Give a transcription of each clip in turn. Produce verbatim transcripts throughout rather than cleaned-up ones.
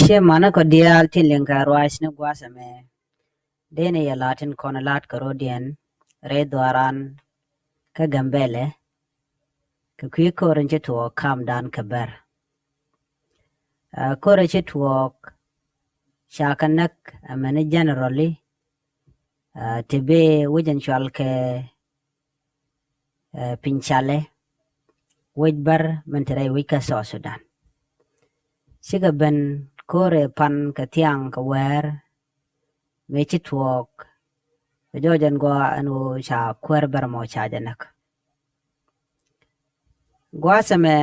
Ti manä kɔ diaal tin liŋ kɛ ruac ni gua̱a̱th ɛmɛ. Dee ni yɛ la̱t tin kɔn la̱t kɛ rɔ̱diɛn rɛy dhuaaran kä Gambɛlɛ kɛ kui̱ ko̱r in ci tuɔɔk kamdan kɛ Bär. Ɛ, ko̱r in ci tuɔɔk ca kɛ näk ɛmɛni generally, ɛ, ti bi wec in cual kɛ, ɛ, piny Calɛ, wec Bär min te rɛy wec kä South Sudan. Cikɛ ben ko̱r ɛ pan kɛ thiaŋ kɛ wäär mëë ci tuɔɔk kɛ jɔɔc ɛn gɔaa ɛn ɣöö ca kuäär Bär mɔ ca jɛ näk. Gua̱a̱th ɛmɛ,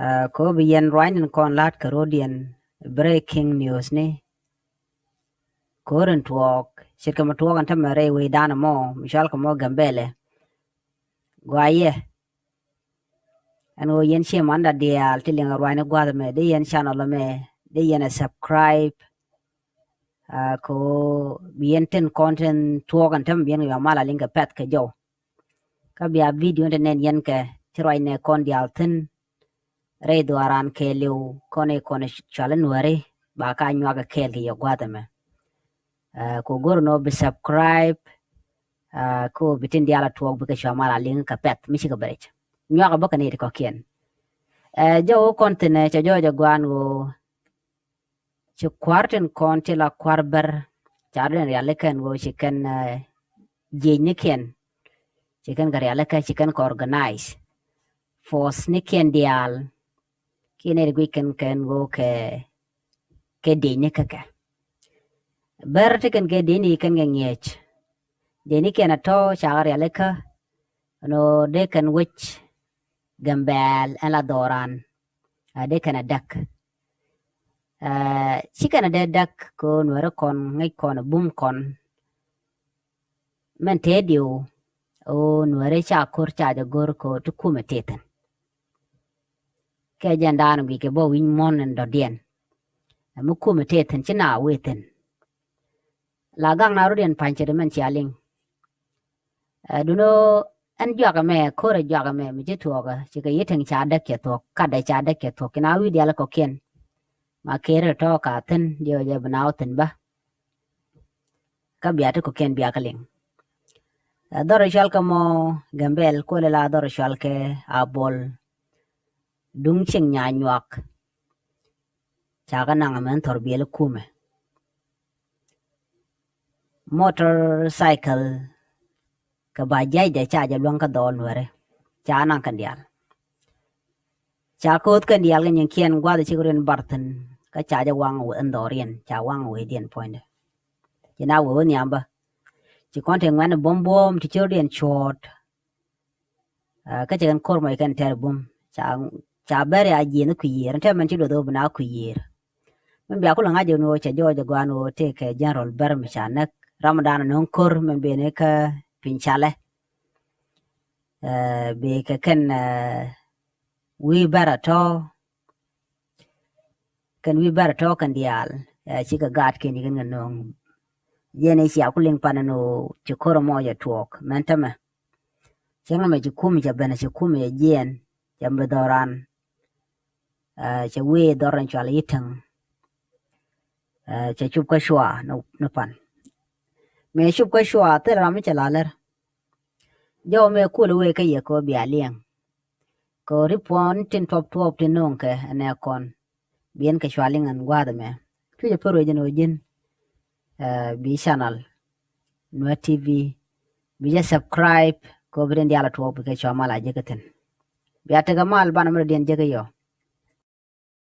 ɛ, kɛ ɣöö bi yɛn ruaacni kɔn la̱t kɛ rɔ̱diɛn breaking news ni. Ko̱r in tuɔɔk ce̱tkɛ mi tuɔɔk ɛn tämɛ rɛy wecdan ɛmɔ mi cual kɛ mɔ Gambɛlɛ. Gɔaa yɛ ɛn ɣöö yɛn ciɛ manda diaal ti liŋ ruaacni gua̱a̱th ɛmɛ, dee yɛn channel ɛmɛ dee yɛn ɛ subscribe. Ɛ, kɛ ɣöö bi yɛn tin kɔn tin tuɔɔk ɛn tämɛ bi yɛn kɛ yua mal a liŋ kɛ pɛ̈th kɛ jɔw. Kä bia video ti nɛn yɛn kɛ ci ruac nɛ kɔn diaal thi̱n rɛy dhuaaran kɛɛliw kɔn i̱ kɔn cual i̱ Nuääri ba ka nyuak kɛ kɛɛl kɛ yɛ gua̱a̱th ɛmɛ. Ɛ, kɛ ɣöö go̱r nɔ bi subscribe, ɛ, kɛ ɣöö bi tin diaal a tuɔɔk bikɛ cua mal a liŋ kɛ pɛ̈th mi cikɛ bɛ rɛc. Nyuak a bä kɛ nɛy ti kɔ̱kiɛn. Ɛ, jɔw kɔn thi̱n ɛ cɛ jɔɔc ɛ gua̱a̱n ɣöö ci kua̱r tin kɔn ti la kua̱r Bär ca rɔ̱diɛn rialikä ɛn ɣöö ci kɛn, ɛ, jiecnikiɛn ci kɛn kɛ rialikä, ci kɛn kɛ organize forcenikiɛn diaal. Kiɛ nɛy ti guic kɛn kɛn ɣöö kɛ, kɛ diecni kä kɛ Bär ti kɛn kɛ diecni kɛn kɛ ŋi̱eec. Diecnikiɛn a tɔ̱ ca kɛ rialikä ɛn ɣöö dee kɛn wec Gambɛl ɛn la dhɔran, ɛ, dee kɛn a däk. Ɛ, ci kɛn a dee däk kɛ ɣöö Nuääri kɔn ŋäc kɔn ɛ bum kɔn. Mɛn tëë diw ɣöö Nuääri ca ko̱r ca jɛ go̱r kɛ ɣöö ti kumɛ tëë thi̱n. Kɛ jɛn daanɔ guic kɛ bä wi̱ny muɔ̱n in dɔ̱diɛn. Ɛ mi kumɛ tëë thi̱n ci na wee thi̱n. La gak na rɔ̱diɛn pa̱ny ce̱t mɛn cia liŋ. Ɛ, duno ɛn juak ɛmɛ, ko̱r ɛ juak ɛmɛ mi ci tuɔɔk ɛ, cikɛ yi̱ ti̱ŋ ca däk cɛ thuɔ̱k, kat dɛ ca däk cɛ thuɔ̱k, ci na wi̱i̱ diaal kɔ̱kiɛn. Ma ker tɔ̱ ka thi̱n, diɛ wä jɛ bi na wä thi̱n bä. Kä bia ti kɔ̱kiɛn bia kä liŋ. Ɛ, dhɔr cual kɛ mɔ Gambɛl, kuɔlɛ la dhɔr cual kɛ Abol Duŋ Cieŋ Nyanyuak. Ca kɛ naŋ ɛmɛn thɔr biɛl kumɛ. Motorcycle kɛ bajajdɛ ca jɛ luäŋ kä dhɔɔl Nuääri. Ca naŋ kɛn diaal. Ca ko̱o̱th kɛn diaal kɛ nyinkiɛn gua̱th cikɛ rɔ̱diɛn bar thi̱n. Kä ca jɛ waŋ wee ɛn dhɔriɛn, ca waŋ wee diɛn puɔ̱nydɛ. Ci na wee wä nhiam bä. Ci kɔn te ŋuɛ̈n buɔ̱m buɔ̱m ti ci rɔ̱diɛn cuɔ̱ɔ̱t. Ɛ, kä cɛ kɛn ko̱r mɔc kɛn tɛr bum. Ca, ca Bär ya jiɛn kui̱ yiër. Ɛn tɛmɛn ci luɔth ɣöö bi na kui̱ yiër. Min bia kulɛ ŋa̱c jɛ ni ɣöö cɛ jɔɔc jɛ gɔaa ni ɣöö tëëkɛ General Bär mi ca näk. Ram dan nöŋ ko̱r min ben ikä piny Calɛ. Ɛ, bi kɛ kɛn, ɛ, wi̱i̱ Bär a tɔ̱. Kɛn wi̱i̱ Bär a tɔ̱ kɛn diaal. Ɛ, cikɛ gaat kɛn ci kɛn kɛ nöŋ. Jiɛn i̱ cia ku liŋ pan ni ɣöö ci ko̱r mɔ jɛ tuɔɔk. Mɛn tämɛ. Cäŋ ɛmɛ ci kum cɛ ben, ci kum cɛ jiɛɛn, cɛ mi dhɔran. Ɛ, cɛ wee dhɔr in cual i̱ Yi̱täŋ. Ɛ, cɛ cup kä cua ni, ni pan. Mëë cup kä cua thil ram mi cɛ la lär. Jɔw mëë kul wee kä yɛ kɛ ɣöö bia liɛŋ. Kɛ ɣöö ri puɔ̱n tin tuɔp tuɔp tin no̱o̱ŋ kɛ ɛnɛ kɔn. Bi ɛn kɛ cua liŋ ɛn gua̱a̱th ɛmɛ. Cucɛ pär wee jɛn ɣöö ji̱n, ɛ, bi channel Nuer T V bi jɛ subscribe kɛ ɣöö bi tin diaal a tuɔɔk bikɛ cua mal a jek kä thi̱n. Bia tekɛ mal banɛ mi rɔ̱diɛn jek kä yɔ.